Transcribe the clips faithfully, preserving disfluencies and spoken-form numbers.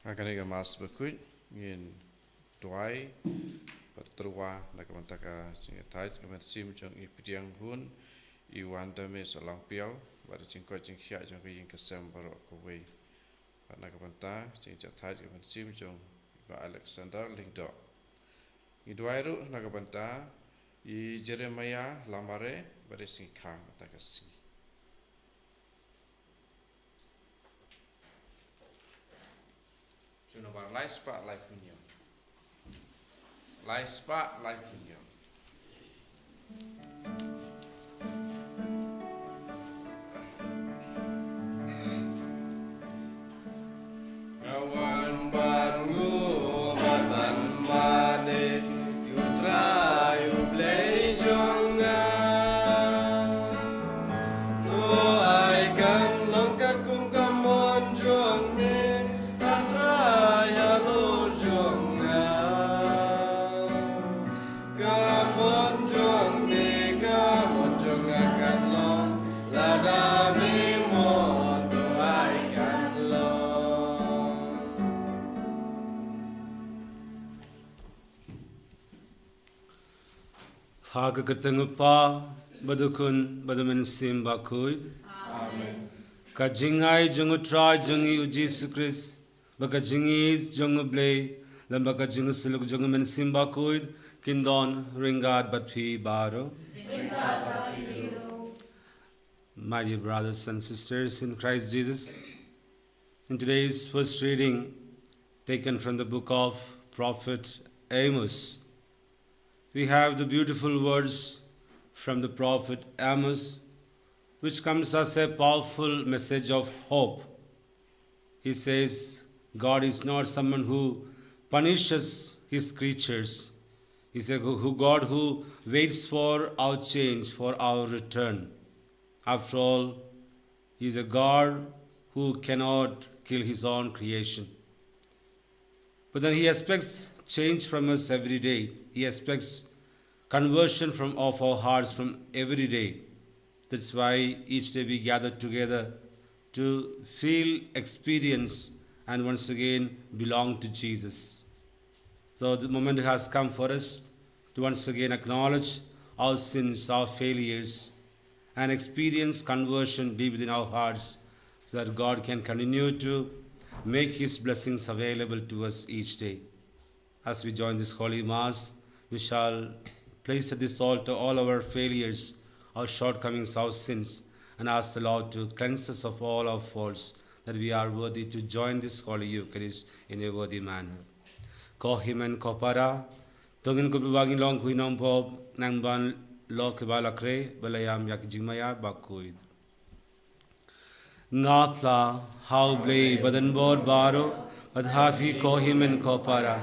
Ha kane ka Mass bakhuid ngin duwai bad tyrwa na ka bynta ka jingïathait ka mynsiem jong i Pdiang Hun, i Wanda Mei Sohlangpiaw, bad i jingkoit jingkhiah jong ka ïing ka sem baroh kawei. Bad na ka bynta jingïathait ka mynsiem jong i Bah Alexander Lyngdoh. Ngi duwai ruh na ka bynta i Jeremiah Lamare bad i Singkhang bynta ka sngi. Jong nabar lai spah lai phew hynñiew. Lai spah lai phew hynñiew. Nga wan ban nguh bad ban mane ïa U Trai U Blei jong nga. To ai kan long katkum ka mon jong me, A Trai halor jong nga. Ka mon jong me, ka mon jong nga kan long, lada me mon to ai kan long. Ha ka kyrteng U Kpa, bad U Khun, bad U Mynsiem Bakhuid. Amen. Ka jingai jong U Trai jong ngi U Jisu Khrist, bad ka jingïeit jong U Blei, lem bad ka jingïasyllok jong U Mynsiem Bakhuid, kin don ryngkat bad phi baroh. My dear brothers and sisters in Christ Jesus, in today's first reading, taken from the book of prophet Amos, we have the beautiful words from the prophet Amos, which comes as a powerful message of hope. He says, God is not someone who punishes his creatures. He's a who, God who waits for our change, for our return. After all, He is a God who cannot kill His own creation. But then He expects change from us every day. He expects conversion from, of our hearts from every day. That's why each day we gather together to feel, experience, and once again belong to Jesus. So the moment has come for us to once again acknowledge our sins, our failures, and experience conversion deep within our hearts, so that God can continue to make His blessings available to us each day. As we join this holy Mass, we shall place at this altar all our failures, our shortcomings, our sins, and ask the Lord to cleanse us of all our faults, that we are worthy to join this holy Eucharist in a worthy manner. Ko hynmen ko para, to ngin kyrpad ba ngin long ki nongpop, nang ban long kiba la khreh, ba la ïam ïa ki jingmaya bakhuid. Nga phla ha U Blei Badonbor baroh, bad ha phi ko hynmen ko para,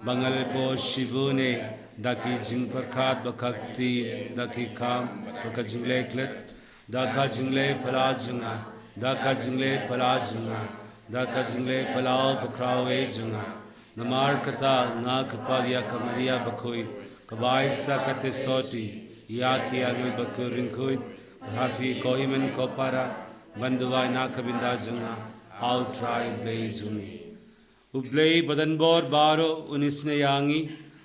ba nga la leit poi shibun eh da ki jingpyrkhat ba khakti, da ki kam, da ka jingleh klet, da ka jingleh phylla jong nga, da ka jingleh phylla jong nga, da ka jingleh phyllaw bakhraw eh jong nga. Namar kata nga kyrpad ïa ka Maria bakhuid, kaba ai sa ka theisotti ïa ki angel ba kyrkhu, bad ha phi ko hynmen ko para, ban duwai na ka bynta jong nga ha U Trai Blei jong ngi. U Blei Badonbor baroh un isynei ïa ngi,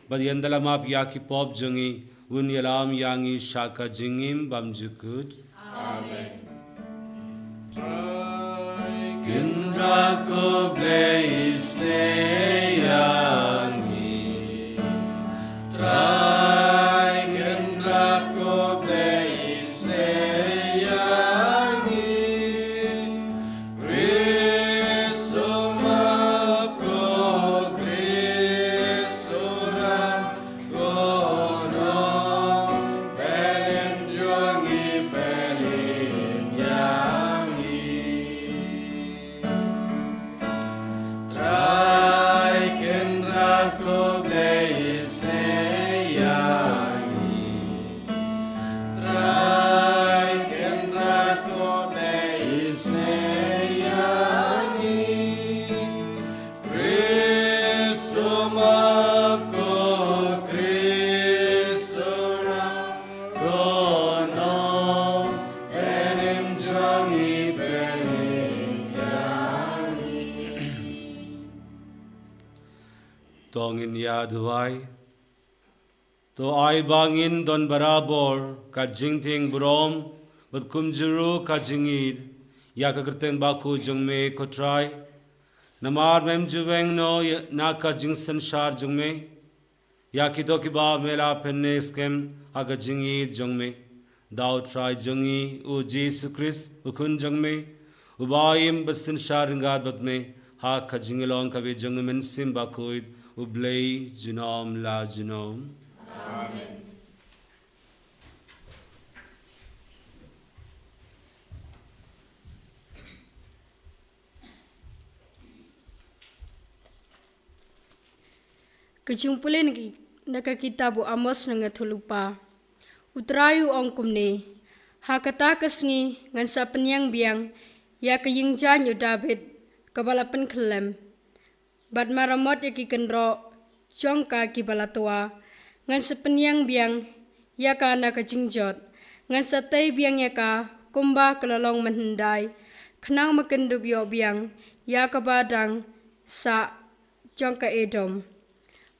bad un ïalap ïa ki pop jong ngi, un ïalam ïa ngi sha ka jingim bymjukut. Amen. Trai Kynrad ko Blei isynei ïa ngi. Trai Kynrad ko Blei isynei ïa ngi. Khrist u map ko, Khrist u rat ko, nongpynim jong ngi, pynim ïa ngi. Ngin ïa duwai. To ai ba ngin don barabor ka jingtieng burom bad kumjuh ruh ka jingïeit ïa ka kyrteng bakhuid jong me, ko Trai. Namar mem ju weng noh ïa, na ka jingsynshar jong me ïa kito kiba me la pynskhem ha ka jingïeit jong me. Da u Trai jong ngi u Jisu Khrist, u Khun jong me, uba im bad synshar ryngkat bad me ha ka jinglong kaba ïeit jong u Mynsiem Bakhuid, U Blei junom la junom. Amen. Ka jingpule na ki, na ka kitab u Amos nongyathuhlypa. U Trai u ong kumne: Ha kata ka sngi ngan sa pynïeng biang ïa ka ïingjaiñ u Dabid kaba la pynkhyllem, bad maramot ïa ki kynroh jong ka kiba la twa. Ngan sa pynïeng biang ïa ka na ka jingjot. Ngan sa tei biang ïa ka kumba ka la long mynhyndai, khnang ba kin dup ïoh biang ïa kaba dang sah jong ka Edom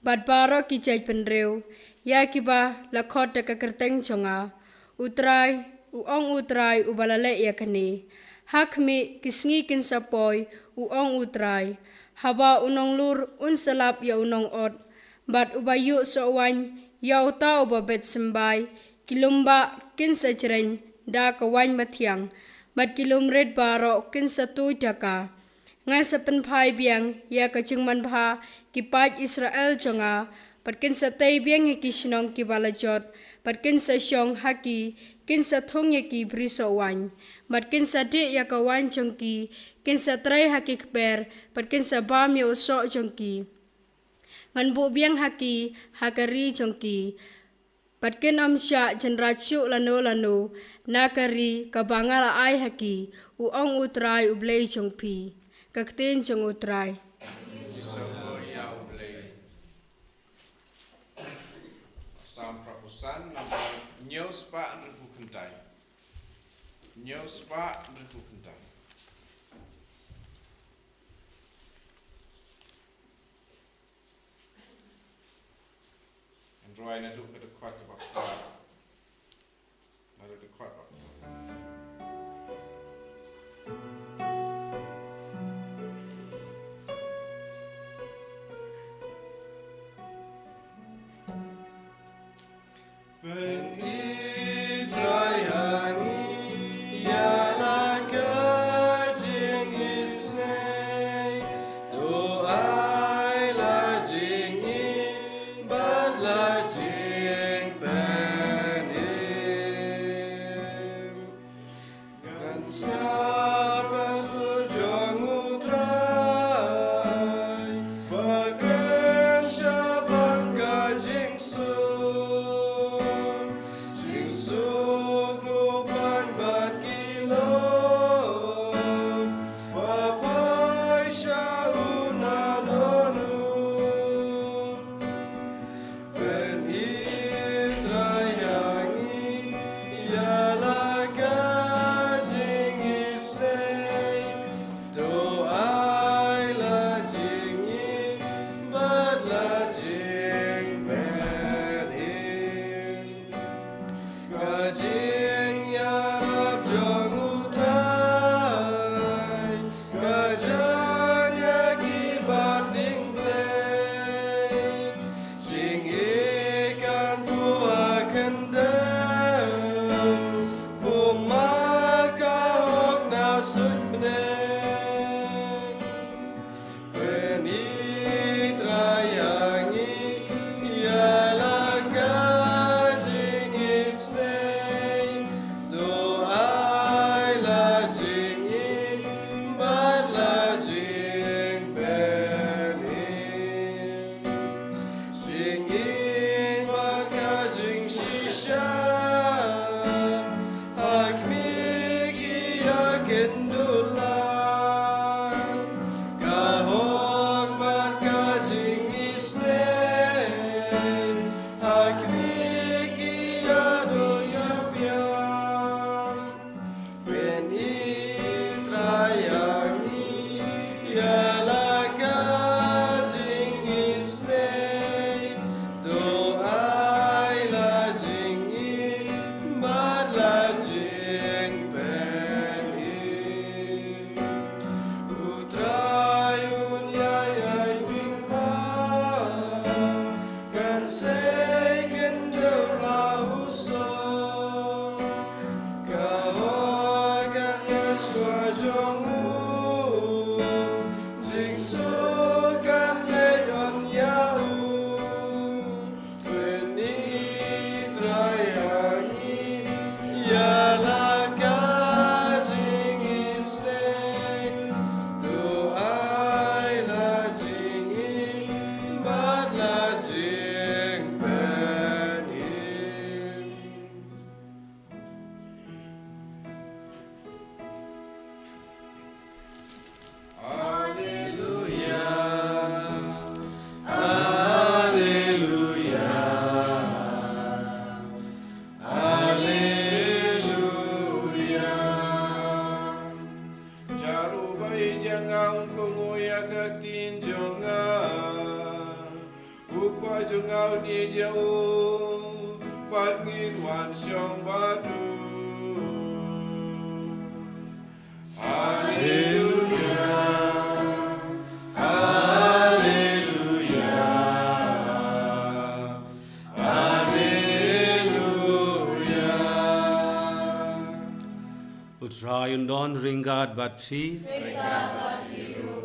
bad baroh ki jaitbynriew ïa kiba la khot da ka kyrteng jong nga, u Trai, u ong u Trai uba la leh ïa kane. Ha khmih, ki sngi kin sa poi, u ong u Trai, haba u nonglur un sa lap ïa u nongod, bad uba ïuh soh waiñ ïa uta uba bet symbai. Ki lum bah kin sa jreng da ka waiñ bathiang, bad ki lum rit baroh kin sa tuid da ka. Ngan sa pynphai biang ïa ka jingmanbha ki paid Israel jong nga, bad kin sa tei biang ïa ki shnong kiba la jot, bad kin sa shong ha ki, kin sa thung ïa ki bri soh waiñ, bad kin sa dih ïa ka waiñ jong ki, kin sa trei ha ki kper, bad kin sa bam ïa u soh jong ki. Ngan buh biang ha ki ha ka ri jong ki, bad kin ym shah jynrat shuh lano lano na ka ri kaba nga la ai ha ki, u ong u Trai u Blei jong phi. Ka ktien jong u Trai. Psalm phra phew san, number hynñiew spah hynriewphew khyndai. Hynñiew spah hynriewphew khyndai. Ngan rwai naduh ka dkhot kaba phra. Naduh dkhot kaba phra. Pynitrai ha ngi ïa la ka jingisynei, to ai la jingim bad la jingpynim. Ngan sngap ha sur jong u Trai, ba kren shaphang ka jingsuk. Jar u Blei jong nga un kohnguh ïa ka ktien jong nga. U Kpa jong nga un ïeit ïa u, bad ngin wan shong bad u. Haleluya, haleluya, haleluya. U Trai un don ryngkat bad phi.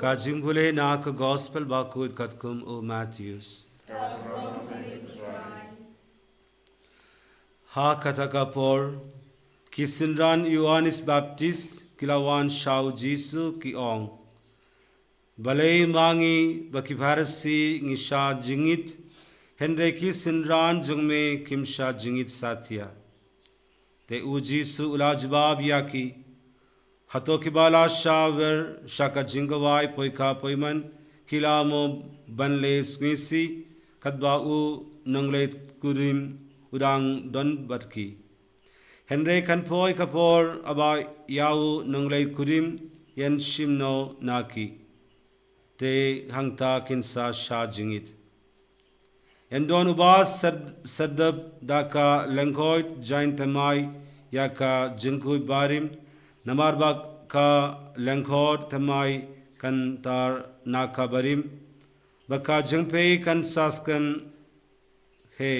Ka jingpule na ka Gospel bakut katkum u Mathaios. Ha kata ka por, ki synran Ïoannis Baptist ki la wan sha u Jisu, ki ong, "Balei ma ngi bad ki Pharisi ngi shah jingit, hynrei ki synran jong me kim shah jingit satia?" Te u Jisu u la jubab ïa ki, "Hato kiba la shah wer sha ka jingkhawai poikha poiman ki la mo ban leh sngewsih, katba u nongleit kurim u dang don bad ki? Hynrei kan poi ka por haba ïa u nongleit kurim yn shim noh na ki, te hangta kin sa shah jingit. Yn don uba sed-, sdep da ka lyngkot jaiñ thymmai ïa ka jingkhuid barim, namar ba ka lyngkot thymmai kan tar na ka barim, ba ka jingpei kan sa skhem hi,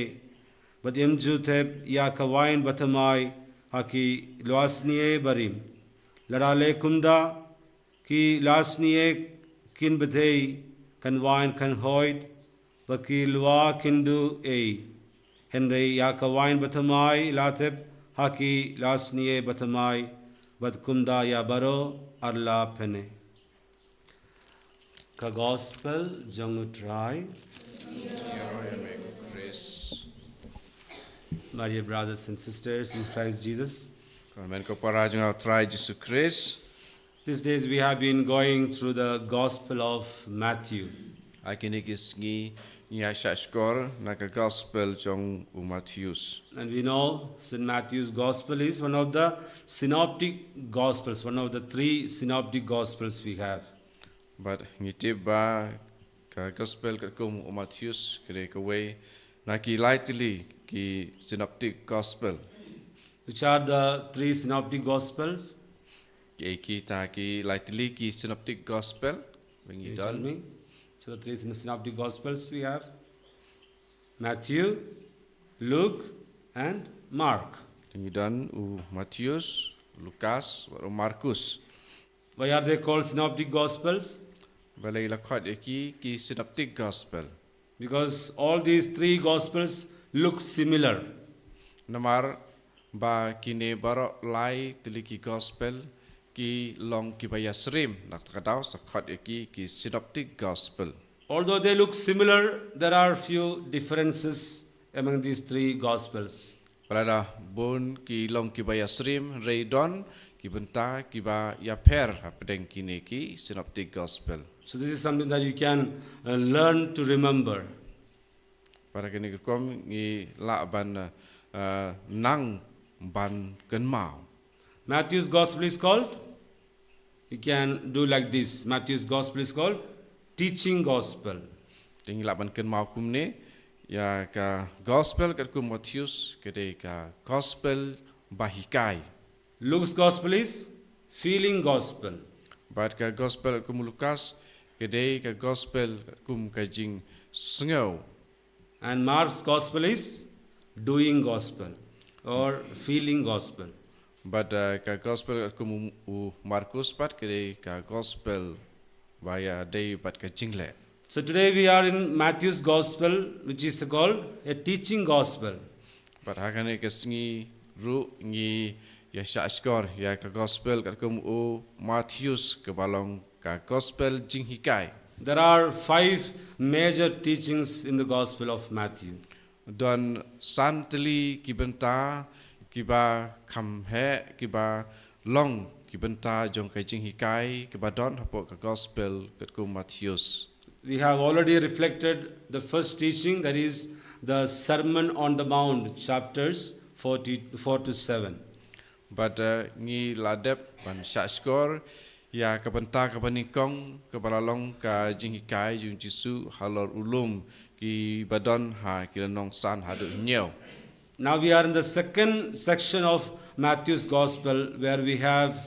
bad ym ju thep ïa ka waiñ bathymmai ha ki lwasnieh barim. Lada leh kumta, ki lwasnieh kin bthei, ka waiñ kan hoit, bad ki lwa kin duh ei. Hynrei ïa ka waiñ bathymmai la thep ha ki lwasnieh bathymmai, bad kumta ïa baroh arla pyneh." Ka Gospel jong u Trai. My dear brothers and sisters in Christ Jesus, Kmen ko para jong u Trai Jisu Khrist. These days we have been going through the Gospel of Matthew. Ha kine ki sngi ngi ïa shah shkor na ka Gospel jong u Mathaios. And we know Saint Matthew's Gospel is one of the synoptic Gospels, one of the three synoptic Gospels we have. Bad ngi tip ba ka Gospel katkum u Mathaios ka dei kawei na ki lai tylli ki synoptic Gospel. Which are the three synoptic Gospels? Ki, kita ki lai tylli ki synoptic Gospel. Ba ngi don. Can you tell me? So the three syn-, synoptic Gospels we have Matthew, Luke, and Mark. Ngi don u Mathaios, Lukas, bad u Markus. Why are they called synoptic Gospels? Balei la khot ïa ki ki synoptic Gospel? Because all these three Gospels look similar. Namar ba kine baroh lai tylli ki Gospel ki long kiba ïasyriem, na kata ka daw sa khot ïa ki ki synoptic Gospel. Although they look similar, there are few differences among these three Gospels. Bad lada bun ki long kiba ïasyriem, hynrei don ki bynta kiba ïapher hapdeng kine ki synoptic Gospel. So this is something that you can, uh, learn to remember. Bad ha kane ka rukom ngi lah ban, uh, nang ban kynmaw. Matthew's Gospel is called, you can do like this. Matthew's Gospel is called teaching gospel. Te ngi lah ban kynmaw kumne, ïa ka Gospel katkum u Mathaios ka dei ka Gospel ba hikai. Luke's Gospel is feeling gospel. Bad ka Gospel katkum u Lukas ka dei ka Gospel katkum ka jingsngew. And Mark's gospel is doing gospel or feeling gospel. Bad uh, ka gospel kum u Markus pat ka dei ka gospel ba ïadei bad ka jingleh. So today we are in Matthew's gospel, which is called a teaching gospel. Bad ha kane ka sngi ruh ngi ïa shahshkor ïa ka gospel kat kum u Matthews kaba long ka gospel jinghikai. There are five major teachings in the Gospel of Matthew. Don san tylli ki bynta kiba kham heh kiba long ki bynta jong ka jinghikai kiba don hapoh ka gospel kat kum Matthews. We have already reflected the first teaching, that is the Sermon on the Mount, chapters forty-four to seven. Bad uh, ngi la dep ban shahshkor ïa ka bynta kaba nyngkong kaba la long ka jinghikai jong Jisu halor u lum kiba don ha ki lynnong san haduh hynñiew. Now we are in the second section of Matthew's Gospel, where we have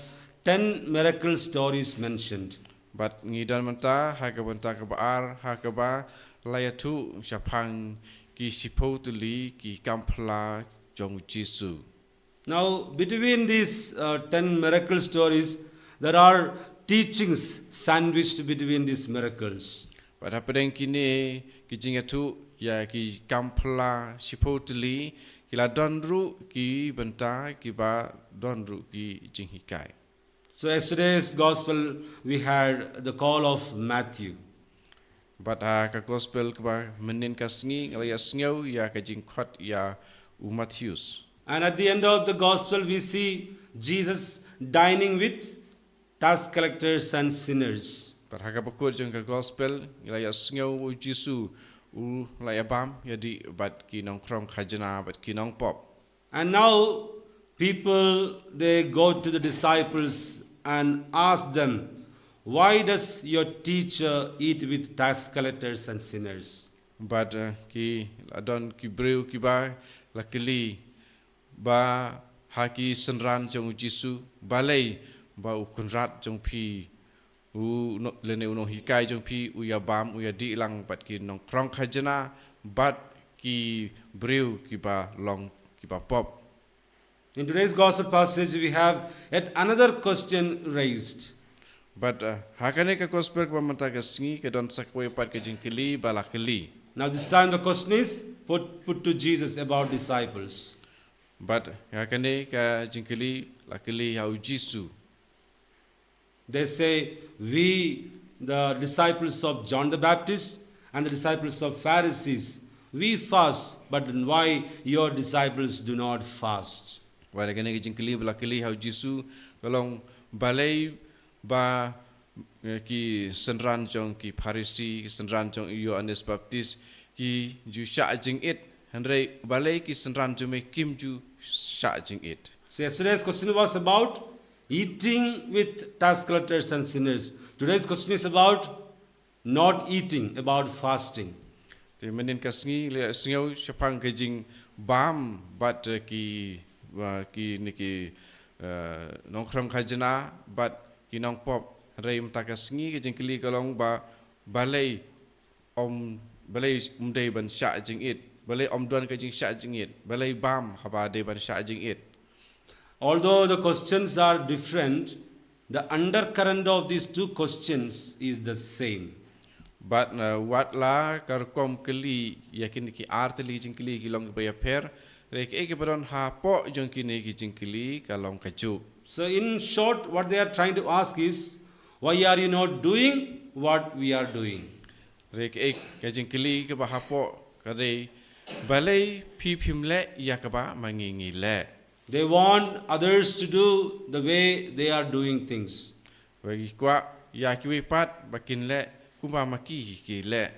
ten miracle stories mentioned. Bad ngi don mynta ha ka bynta kaba ar ha kaba la ïathuh shaphang ki shiphew tylli ki kam phylla jong Jisu. Now, between these uh, ten miracle stories, there are teachings sandwiched between these miracles. Bad hapdeng kine ki jingïathuh ïa ki kam phylla shiphew tylli ki la don ruh ki bynta kiba don ruh ki jinghikai. So, yesterday's gospel, we had the call of Matthew. Bad ha ka gospel kaba mynnin ka sngi nga la ïa sngew ïa ka jingkhot ïa u Matthews. And at the end of the gospel, we see Jesus dining with tax collectors and sinners. Bad ha kaba kut jong ka gospel nga la ïa sngew u Jisu u la ïa bam ïa dih bad ki nongkhrong khajna bad ki nongpop. And now people, they go to the disciples and ask them, "Why does your teacher eat with tax collectors and sinners?" Bad uh, ki la don ki briew kiba la kylli ba ha ki synran jong u Jisu, balei ba u kynrad jong phi u lane u nonghikai jong phi u ïa bam u ïa dih lang bad ki nongkhrong khajna bad ki briew kiba long kiba pop. In today's gospel passage, we have yet another question raised. Bad uh, ha kane ka gospel kaba mynta ka sngi ka don sa kawei pat ka jingkylli ba la kylli. Now, this time the question is put, put to Jesus about disciples. Bad ha kane ka jingkylli la kylli ha u Jisu. They say, "We, the disciples of John the Baptist and the disciples of Pharisees, we fast, but then why your disciples do not fast?" Bad ha kane ka jingkylli ba la kylli ha u Jisu ka long balei ba eh, ki synran jong ki Pharisi, ki synran jong Ïoannis Baptist ki ju shah jingit, hynrei balei ki synran jong me kim ju shah jingit. So yesterday's question was about eating with tax collectors and sinners. Today's question is about not eating, about fasting. Te mynnin ka sngi la sngew shaphang ka jingbam bad eh, ki uh, ki ne ki uh, nongkhrong khajna bad ki nongpop. Hynrei mynta ka sngi ka jingkylli ka long ba balei ym balei ym dei ban shah jingit, balei ym don ka jingshah jingit, balei bam haba dei ban shah jingit. Although the questions are different, the undercurrent of these two questions is the same. Bad uh, wat la ka rukom kylli ïa kine ki ar tylli jingkylli ki long kiba ïapher, hynrei kaei kaba don hapoh jong kine ki jingkylli ka long kajuh. So, in short, what they are trying to ask is, "Why are you not doing what we are doing?" Hynrei kaei ka jingkylli kaba hapoh ka dei balei phi phim leh ïa kaba ma ngi ngi leh. They want others to do the way they are doing things. Ba ki kwah ïa kiwei pat ba kin leh kumba ma ki ki leh.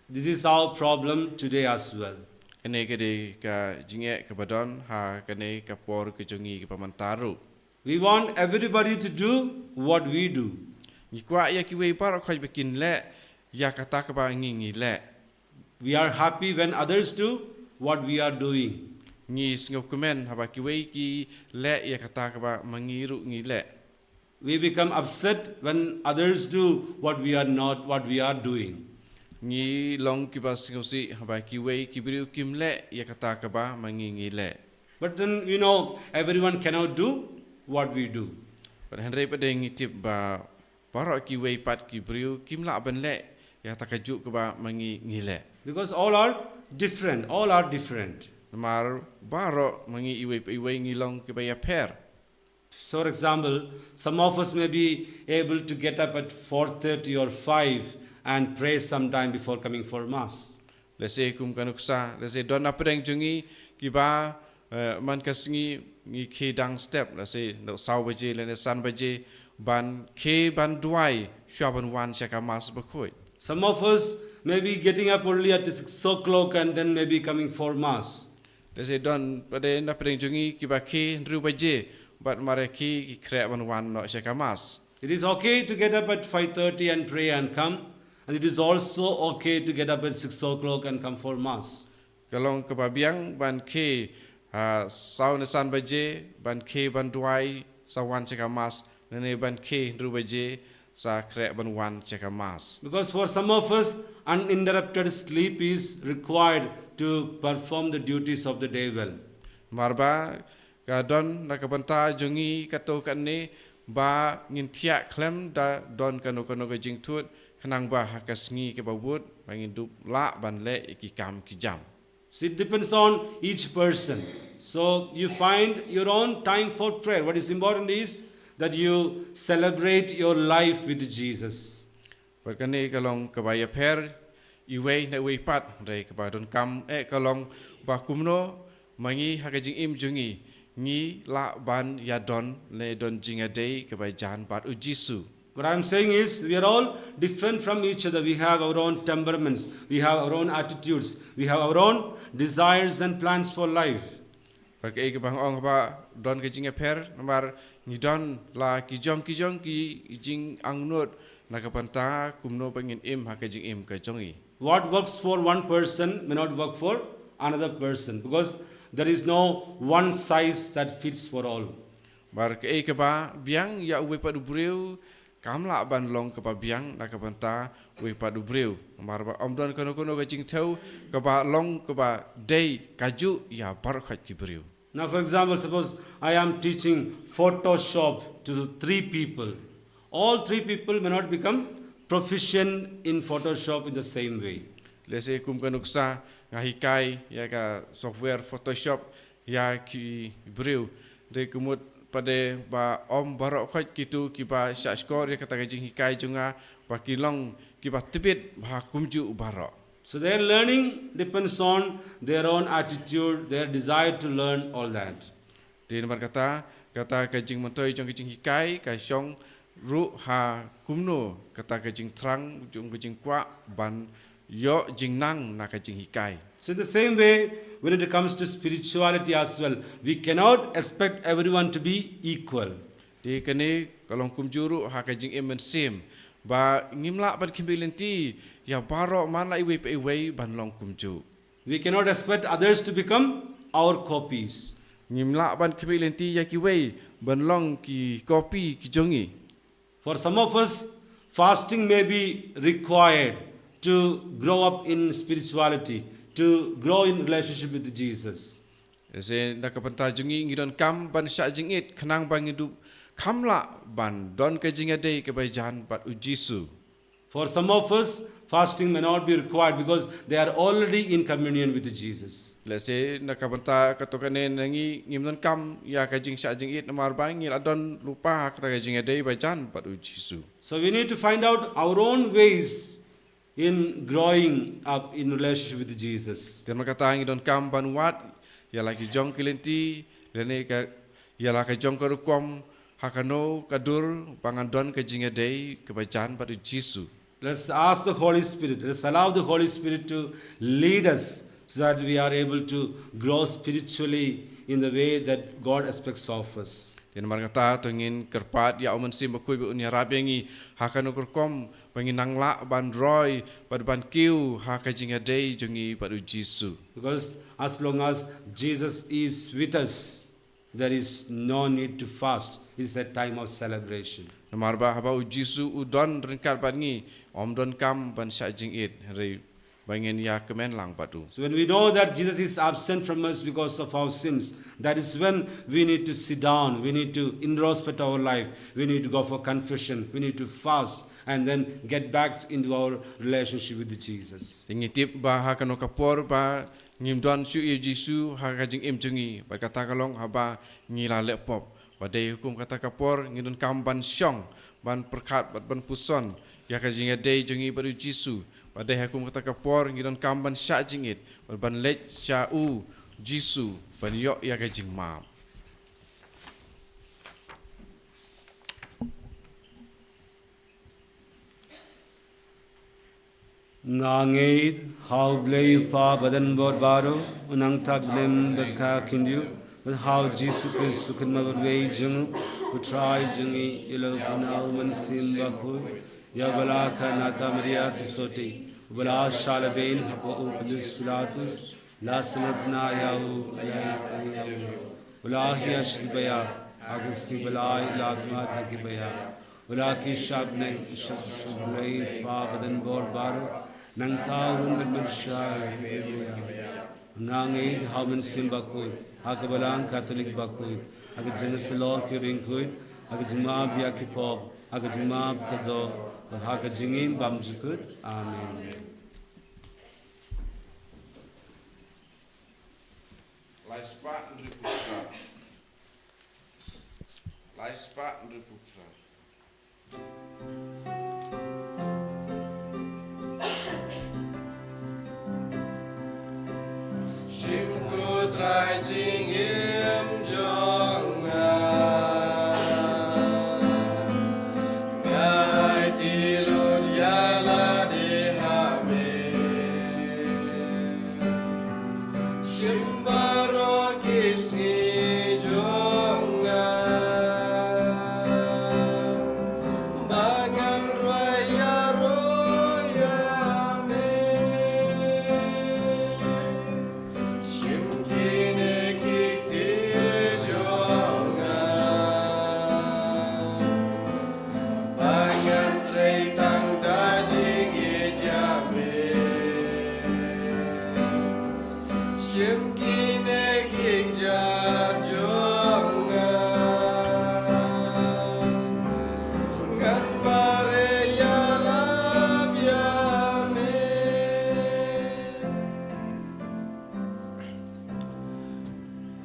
This is our problem today as well. Kane ka dei ka jingeh kaba don ha kane ka por ka jong ngi kaba mynta ruh. We want everybody to do what we do. Ngi kwah ïa kiwei baroh khoit ba kin leh ïa kata kaba ngi ngi leh. We are happy when others do what we are doing. Ngi sngewkmen haba kiwei ki leh ïa kata kaba ma ngi ruh ngi leh. We become upset when others do what we are not, what we are doing. Ngi long kiba sngewsih haba kiwei ki briew kim leh ïa kata kaba ma ngi ngi leh. But then we know everyone cannot do what we do. Bad hynrei pat de ngi tip ba baroh kiwei pat ki briew kim lah ban leh ïa kata kajuh kaba ma ngi ngi leh. Because all are different. All are different. Namar baroh ma ngi iwei pa iwei ngi long kiba ïapher. So, for example, some of us may be able to get up at four thirty or five and pray sometime before coming for Mass. Lehse kum ka nuksa, lehse don na pdeng jong ngi kiba eh, man ka sngi ngi khie dang step, lehse na saw baje lane san baje ban khie ban duwai shuwa ban wan sha ka Mass bakhuid. Some of us may be getting up only at six o'clock and then maybe coming for Mass. Lehse don pat de na pdeng jong ngi kiba khie hynriew baje bad mar ïa khie ki khreh ban wan noh sha ka Mass. It is okay to get up at five thirty and pray and come, and it is also okay to get up at six o'clock and come for Mass. Ka long kaba biang ban khie ha saw ne san baje ban khie ban duwai sa wan sha ka Mass, lane ban khie hynriew baje sa khreh ban wan sha ka Mass. Because for some of us, uninterrupted sleep is required to perform the duties of the day well. Namar ba ka don na ka bynta jong ngi kato kane ba ngin thiah khlem da don kano kano ka jingthut khnang ba ha ka sngi kaba bud ba ngin dup lah ban leh ïa ki kam ki jam. So it depends on each person. So you find your own time for prayer. What is important is that you celebrate your life with Jesus. Bad kane ka long kaba ïapher iwei na iwei pat, hynrei kaba donkam eh ka long ba kumno ma ngi ha ka jingim jong ngi ngi lah ban ïadon ne don jingïadei kaba jan bad U Jisu. What I'm saying is, we are all different from each other. We have our own temperaments, we have our own attitudes, we have our own desires and plans for life. Bad kaei kaba nga ong ba don ka jingïapher, namar ngi don la ki jong ki jong ki jingangnud na ka bynta kumno ba ngin im ha ka jingim ka jong ngi. What works for one person may not work for another person, because there is no one size that fits for all. Namar kaei kaba biang ïa uwei pat u briew kam lah ban long kaba biang na ka bynta uwei pat u briew. Namar ba ym don kano kano ka jingthew kaba long kaba dei kajuh ïa baroh khoit ki briew. Now, for example, suppose I am teaching Photoshop to three people. All three people may not become proficient in Photoshop in the same way. Lehse kum ka nuksa nga hikai ïa ka software Photoshop ïa ki briew. Hynrei ka mut pat de ba ym baroh khoit kito kiba shah shkor ïa kata ka jinghikai jong nga ba ki long kiba tbit bha kumjuh baroh. So their learning depends on their own attitude, their desire to learn, all that. Te namar kata, kata ka jingmyntoi jong ka jinghikai ka shong ruh ha kumno kata ka jingthrang jong ka jingkwah ban ïoh jingnang na ka jinghikai. So in the same way, when it comes to spirituality as well, we cannot expect everyone to be equal. Te kane ka long kumjuh ruh ha ka jingim mynsiem ba ngim lah ban khmih lynti ïa baroh man la iwei pa iwei ban long kumjuh. We cannot expect others to become our copies. Ngim lah ban khmih lynti ïa kiwei ban long ki kopi ki jong ngi. For some of us, fasting may be required to grow up in spirituality, to grow in relationship with Jesus. Lehse na ka bynta jong ngi ngi donkam ban shah jingit khnang ba ngin dup kham lah ban don ka jingïadei kaba jan bad U Jisu. For some of us, fasting may not be required because they are already in communion with Jesus. Lehse na ka bynta kato kane na ngi ngim donkam ïa ka jingshah jingit namar ba ngi la don lypa ha kata ka jingïadei ba jan bad U Jisu. So we need to find out our own ways in growing up in relationship with Jesus. Te namar kata ngi donkam ban wad ïa la ki jong ki lynti lane ka ïa la ka jong ka rukom ha kano ka dur ba ngan don ka jingïadei kaba jan bad U Jisu. Let's ask the Holy Spirit. Let's allow the Holy Spirit to lead us so that we are able to grow spiritually in the way that God expects of us. Te namar kata to ngin kyrpad ïa U Mynsiem Bakhuid ba un ïarap ïa ngi ha kano ka rukom ba ngin nang lah ban roi bad ban kiew ha ka jingïadei jong ngi bad U Jisu. Because as long as Jesus is with us, there is no need to fast. It's a time of celebration. Namar ba haba u Jisu u don ryngkat bad ngi, ym donkam ban shah jingit, hynrei ba ngin ïa kmen lang bad u. So when we know that Jesus is absent from us because of our sins, that is when we need to sit down, we need to introspect our life, we need to go for confession, we need to fast, and then get back into our relationship with Jesus. Te ngi tip ba ha kano ka por ba ngim don shuh ïa u Jisu ha ka jingim jong ngi, bad kata ka long haba ngi la leh pop. Ba dei ha kum kata ka por ngi donkam ban shong, ban pyrkhat bad ban puson ïa ka jingïadei jong ngi bad u Jisu. Ba dei ha kum kata ka por ngi donkam ban shah jingit bad ban leit sha u Jisu ban ïoh ïa ka jingmap. Nga ngeit ha U Blei U Kpa badonbor baroh, u nangta khlem bad ka khyndiat, bad ha u Jisu Khrist u khynnah bad uwei jong u, u Trai jong ngi, ïalap na u Mynsiem Bakhuid, ïa uba la khot na ka Maria Theisotti, uba la shah lehbeiñ hapoh u Pontius Pilatus, la sngewtynnad ïa u, la ïap ïa u, u la hiar sha ki baïap, ha ka sngi ba lai u la mad na ki baïap. U la kiew sha bneng, u shong ha U Blei U Kpa badonbor baroh, nangta un bad ban pynshai ïa ki baïap. Nga ngeit ha u Mynsiem Bakhuid, ha ka Balang Katholik bakhuid, ha ka jingïasyllok ki riewkhuid, ha ka jingmap ïa ki pop, ha ka jingmap ka doh, ha ka jingim bymjukut. Amen. Lai spah hynriewphew phra. Lai spah hynriewphew phra. Shim ko Trai jingim jong nga. Nga aiti lut ïa lade ha me. Shim baroh ki sngi jong nga, ba ngan rwai ïaroh ïa me. Shim kine ki kti jong nga, ba ngan trei tang da jingïeit ïa me. Shim kine ki kjat jong nga, ngan mareh ïalap ïa me.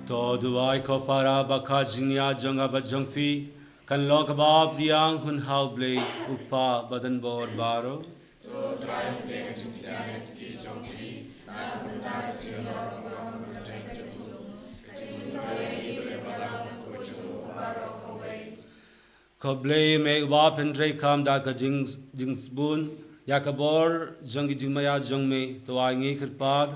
To duwai ko para ba ka jingïaid jong nga bad jong phi kan long kaba pdiang hun ha U Blei U Kpa badonbor baroh. To Trai U Blei, ka jingpdiang ïa ki kti jong phi na ka bynta ka jingïaroh ka jong U Trai, ka jingpdiang ïa ki balang ka jong U baroh kawei. Ko Blei me uba pyntreikam da ka jing, jingsbun ïa ka bor jong ki jingmaïa jong me, to ai ngi kyrpad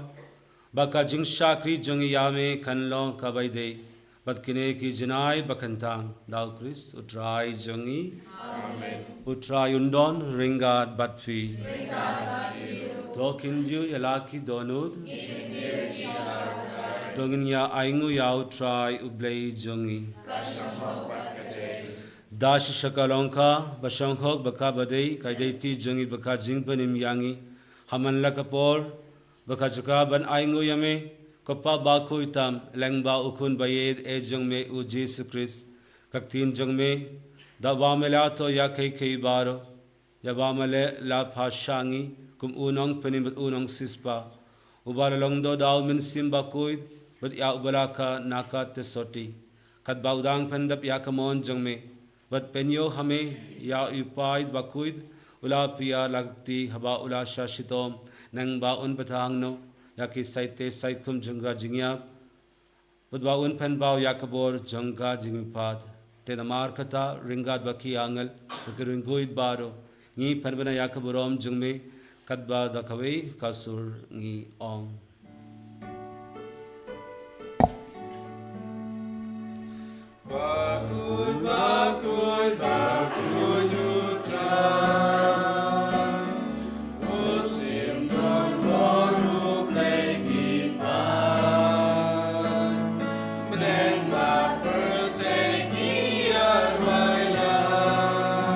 ba ka jingshakri jong ngi ïa me kan long kaba ïadei bad kine ki jingai ba kyntang, da U Khrist U Trai jong ngi. Amen. U Trai un don ryngkat bad phi. Ryngkat bad phi ruh. To khyndiat ïa la ki dohnud. Ngi khyndiat ïa ki sha U Trai. To ngin ïa ainguh ïa U Trai U Blei jong ngi. Ka shong hok bad ka dei. Da shisha ka long ka ba shong hok bad kaba dei, ka dei kti jong ngi bad ka jingpynim ïa ngi ha man la ka por, bad ka jaka ban ainguh ïa me, ko Pa bakhuid tam, lyngba U Khun baïeit jong me U Jisu Khrist, ka ktien jong me, da uba me la thoh ïa kiei kiei baroh, ïa uba me la phah sha ngi kum u Nongpynim bad u Nongsiewspah, uba la long doh da U Mynsiem Bakhuid bad ïa uba la khot na ka Theisotti. Katba u dang pyndep ïa ka mon jong me, bad pynïoh ha me ïa u Paid Bakhuid, u la pynïar la ka kti haba u la shah shitom, nangba un bthah hangno ïa ki saite sait khum jong ka jingïap, bad ba un pynpaw ïa ka bor jong ka jingmihpat. Te namar kata, ryngkat bad ki angel bad ki riewkhuid baroh, ngi pynbna ïa ka burom jong me, katba da kawei ka sur ngi ong. Bakhuid, bakhuid, bakhuid U Trai, u Syiem donbor U Blei ki paid. Bneng bad pyrthei ki ïa rwai lang.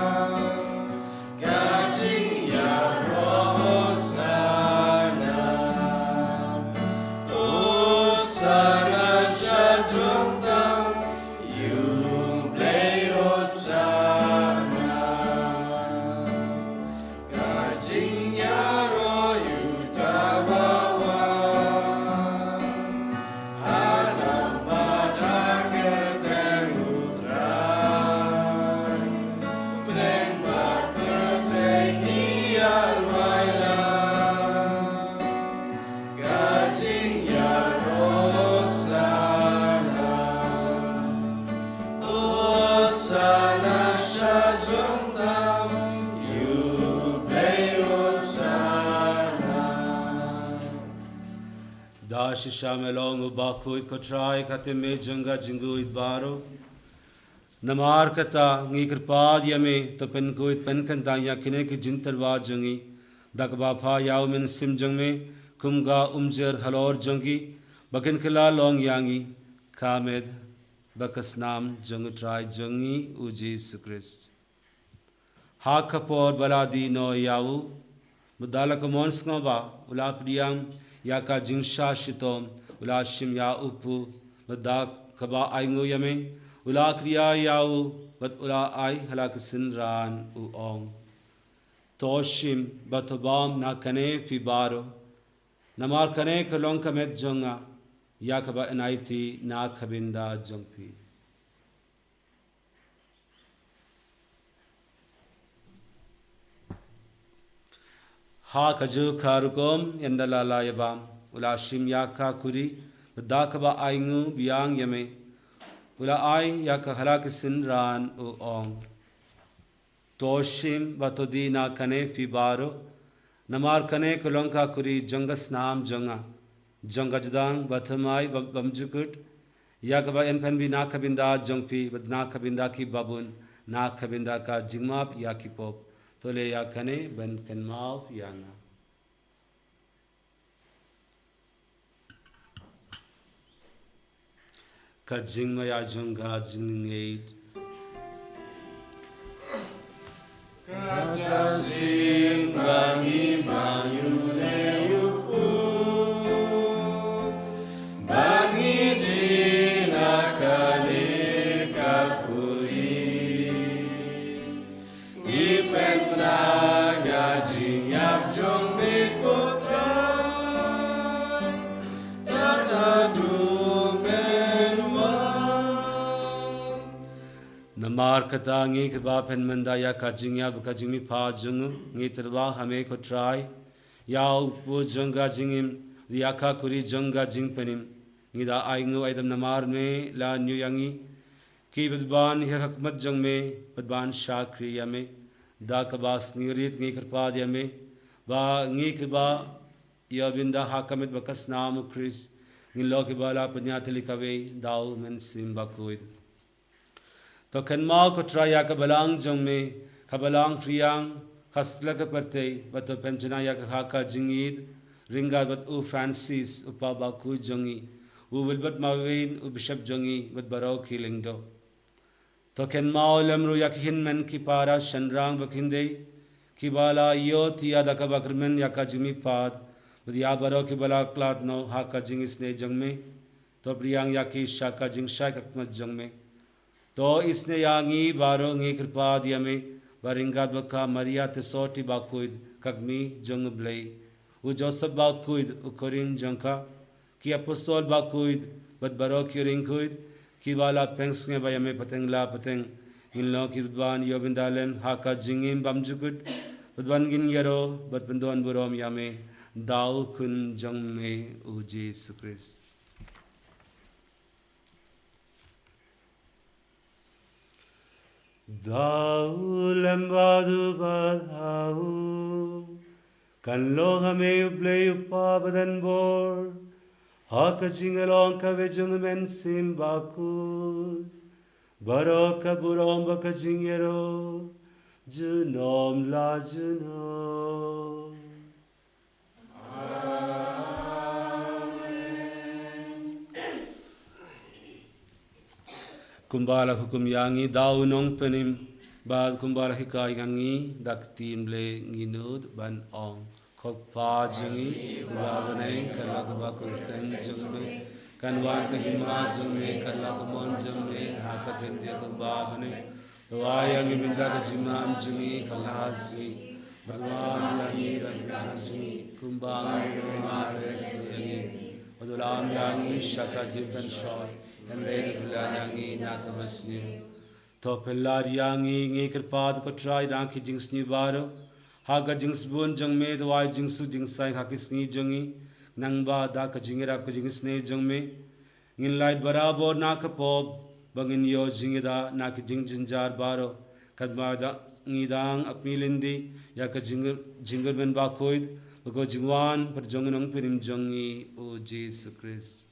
Shisha me long u bakhuid ko Trai, ka te me jong ka jingkhuid baroh. Namar kata ngi kyrpad ïa me, to pynkhuid pynkyntang ïa kine ki jingtyrwa jong ngi da kaba phah ïa u Mynsiem jong me kum ka umjir halor jong ki, ba kin kylla long ïa ngi ka met bad ka snam jong u Trai jong ngi u Jisu Khrist. Ha ka por ba la die noh ïa u, bad da la ka mon sngewbha, u la pdiang ïa ka jingshah shitom, u la shim ïa u pud, bad da kaba ainguh ïa me, u la kdiah ïa u, bad u la ai ha la ka synran, u ong: To shim bad to bam na kane phi baroh, namar kane ka long ka met jong nga, ïa kaba yn aiti na ka bynta jong phi. Ha kajuh ka rukom, ynda la la ïa bam, u la shim ïa ka kuri, bad da kaba ainguh biang ïa me, u la ai ïa ka ha la ka synran, u ong: To shim bad to die na kane phi baroh, namar kane ka long ka kuri jong ka snam jong nga, jong ka jingdang bathymmai bym, bymjukut, ïa kaba yn pynbna na ka bynta jong phi, bad na ka bynta ki babun, na ka bynta ka jingmap ïa ki pop. To leh ïa kane ban kynmaw ïa nga. Ka jingmaïa jong ka jingngeit. Kata shisien ba ngi bang ïa une u pud, ba ngi die na kane ka kuri. Ngi pynbna ïa ka jingïap jong me ko Trai, tad haduh men wan. Namar kata ngi kyrpad pynmynta ïa ka jingïap bad ka jingmihpat jong u, ngi tyrwa ha me ko Trai, ïa u pud jong ka jingim, ïa ka kuri jong ka jingpynim. Ngi da ainguh aidam namar me la ñiew ïa ngi ki bad ban ïa ka khmat jong me, bad ban shakri ïa me. Da kaba sngewrit ngi kyrpad ïa me, ba ngi kiba ïoh bynta ha ka met bad ka snam u Khrist, ngin long kiba la pynïatylli kawei da u Mynsiem Bakhuid. To kynmaw ko Trai ïa ka balang jong me, ka balang phriang, ka satlak ka pyrthei, bad to pynjanai ïa ka ha ka jingïeid ryngkat bad u Francis, u Pope bakhuid jong ngi, u Willibrord Marvin, u Bishop jong ngi, bad baroh ki lyngdoh. To kynmaw lem ruh ïa ki hynmen ki para shynrang bad khyndiat, kiba la ïohthiah da kaba kyrmen ïa ka jingmihpat, bad ïa baroh kiba la khlad noh ha ka jingisynei jong me. To pdiang ïa ki sha ka jingshai khmat jong me. To isynei ïa ngi baroh, ngi kyrpad ïa me, ba ryngkat bad ka Maria te sotti bakhuid, ka kmie jong u Blei, u Joseph bakhuid, u khun jong ka, ki apostol bakhuid, bad baroh ki riewkhuid kiba la pynsngewbha ïa me pateng la pateng, ngin long ki bad ban ïoh bynta lem ha ka jingim bymjukut, bad ban ngin ïaroh bad pyndonburom ïa me da u Khun jong me u Jisu Khrist. Da u lem bad u bad ha u, kan long ha me u Blei u Kpa badan bor, ha ka jinglong kawei jong u Mynsiem Bakhuid, baroh ka burom bad ka jingïaroh, junom la junom. Kumba la hukum ïa ngi da u Nongpynim, bad kumba la hikai ïa ngi da ka ktien Blei, ngin nud ban ong: Ko Kpa jong ngi uba ha bneng, kan long kaba kyrteng jong me, kan wan ka hima jong me, kan long ka mon jong me ha ka khyndiat kumba ha bneng. To ai ïa ngi mynta ka jingman jong ngi ka la ha sngi. Bad wan ïa ngi da ka jingim jong ngi, kumba ngi ruh ngi ai ïa ki, bad ym lam ïa ngi sha ka jingpynshoi, hynrei to pynlait ïa ngi na ka basniew. To pynlait ïa ngi, ngi kyrpad ko Trai, na ki jingsniew baroh, ha ka jingsbun jong me, to ai jingsuk jingsaiñ ha ki sngi jong ngi, khnang ba da ka jingïarap ka jingisynei jong me, ngin lait barabor na ka pop, ba ngin ïoh jingïada na ki jingjynjar baroh, katba ngi dang ap mihlynti ïa ka jing, jingkyrmen bakhuid, Bad ka jingwan pat jong u Nongpynim jong ngi, u Jisu Khrist.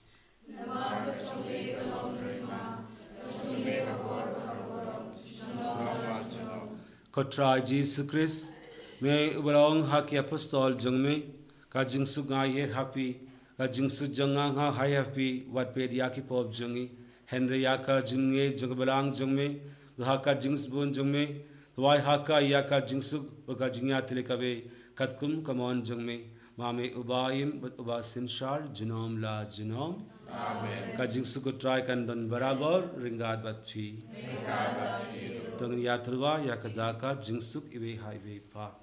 Ko Trai Jisu Khrist, me uba la ong ha ki apostol jong me, ka jingsuk nga ai ha phi, ka jingsuk jong nga nga ai ha phi, wat peit ïa ki pop jong ngi, hynrei ïa ka jingngeit jong ka balang jong me, duwai ha ka jingsbun jong me, duwai ha ka ïa ka jingsuk bad ka jingïatylli kawei, katkum ka mon jong me, ma me uba im bad uba synshar junom la junom. Amen. Ka jingsuk u Trai kan don barabor ryngkat bad phi. To ngin ïathuh ïa ka da ka jingsuk iwei ha iwei pat.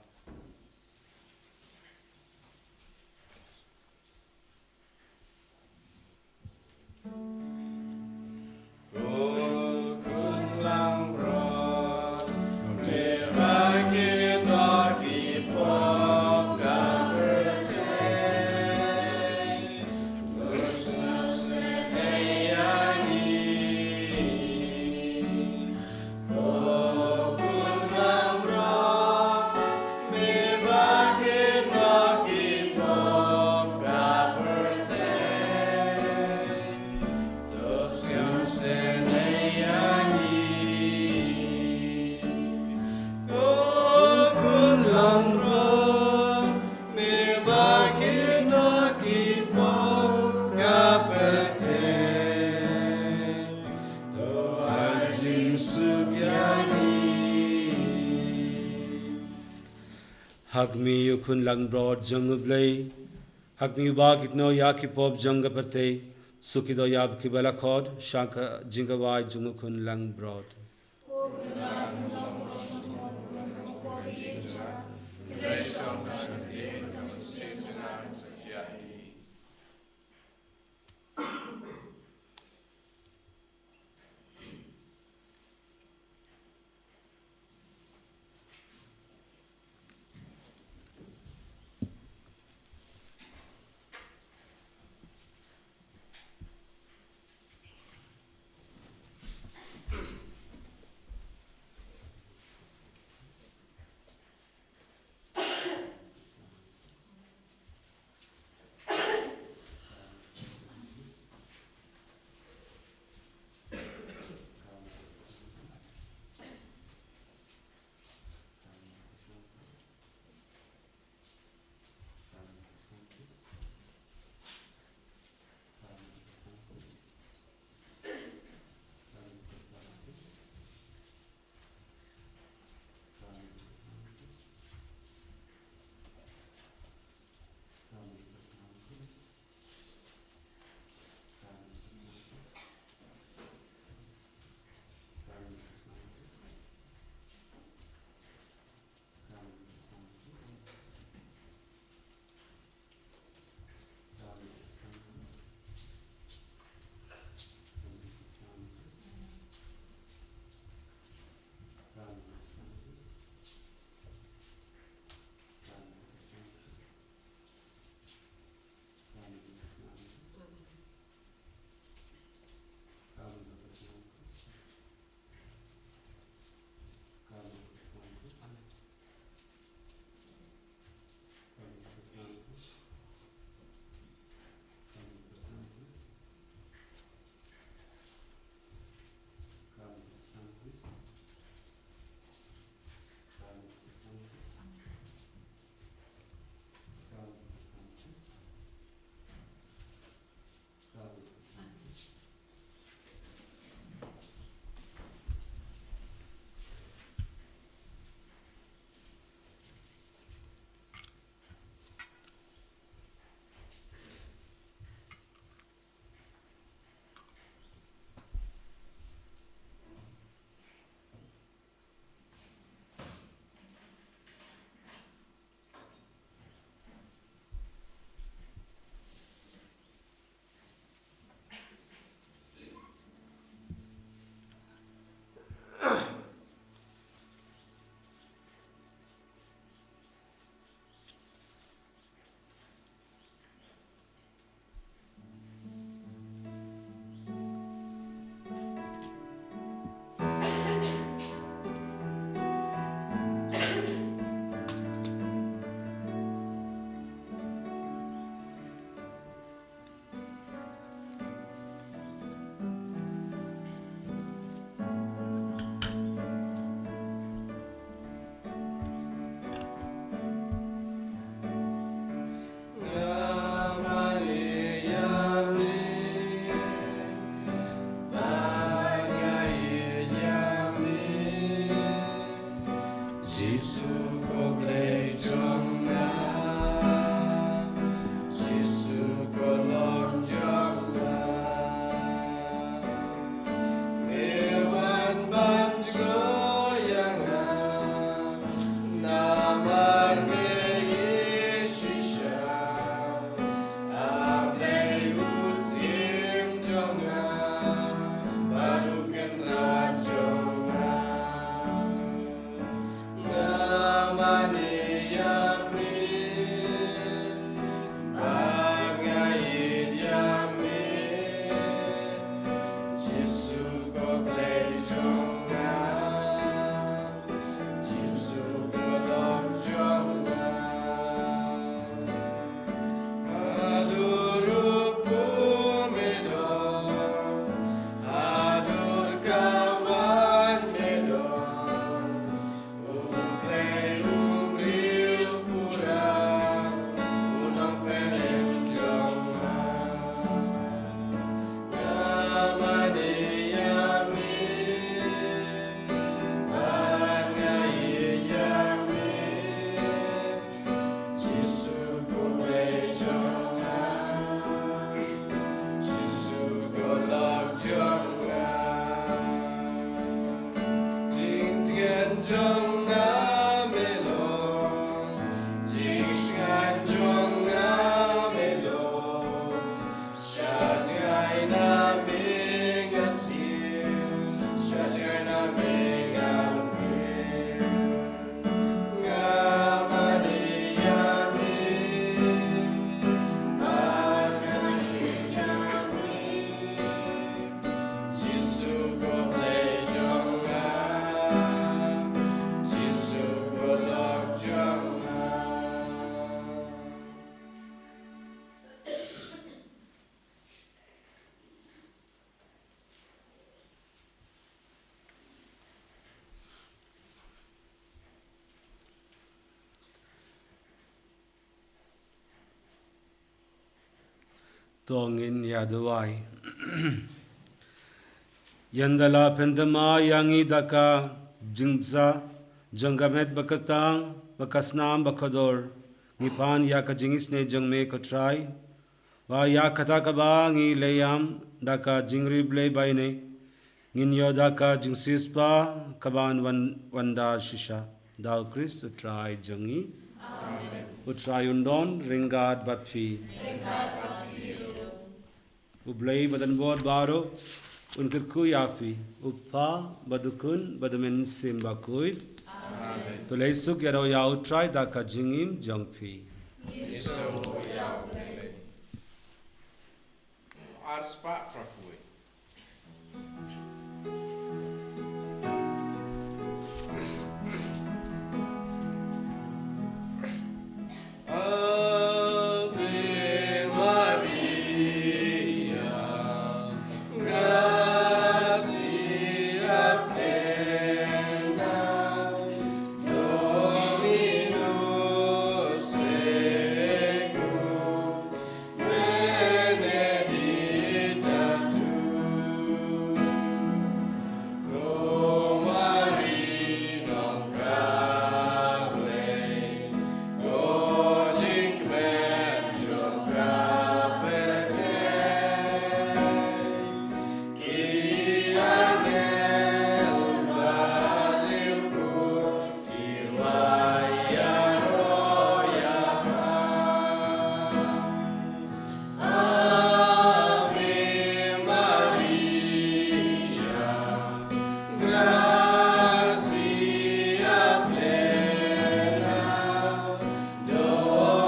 Ha khmih, ïa u khun langbrot jong U Blei. Ha khmih, uba kynnoh ïa ki pop jong ka pyrthei. Suk ïa kiba la khot sha ka jingkawai jong u khun langbrot. To ngin ïa duwai. Ynda la pynthame ïa ngi da ka jingbsa jong ka met ba ka tang ba ka snam ba ka dor, ngi pan ïa ka jingisynei jong me ko Trai. Ba ïa kata kaba ngi leh ïam da ka jingriewblei ba ine, ngin ïoh da ka jingsiewspah kaban wan, wan da shisha. Da U Khrist U Trai jong ngi. Amen. U Trai un don ryngkat bad phi. U Blei ba don bor baroh un kyrkhu ïa phi, U Kpa bad U Khun bad U Mynsiem Bakhuid. Amen. To leit suk ïa u Trai da ka jingim jong phi. Ar spah pra pui. Ave Maria, gratia plena, Dominus tecum, benedicta tu pro marido, ka Blei, ko jingkmen jong ka pyrthei. Ki angel bad riewkhuid ki wai ïaroh ïa pha. Ave Maria, gratia plena,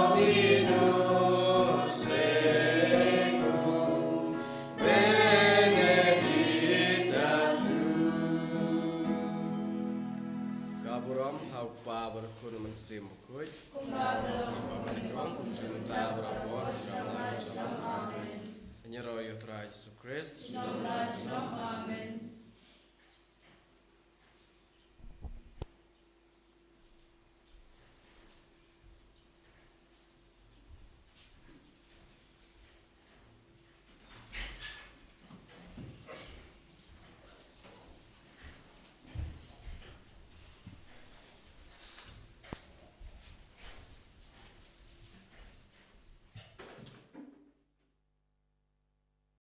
Dominus tecum, benedicta tu. Ka burom ha U Kpa bad U Khun, U Mynsiem Bakhuid. Kumba ka long, kumba ka long, kumba ka long, kumba ka long. Amen. Ngi ïaroh ïa U Trai Jisu Khrist. Shalom, shalom. Amen.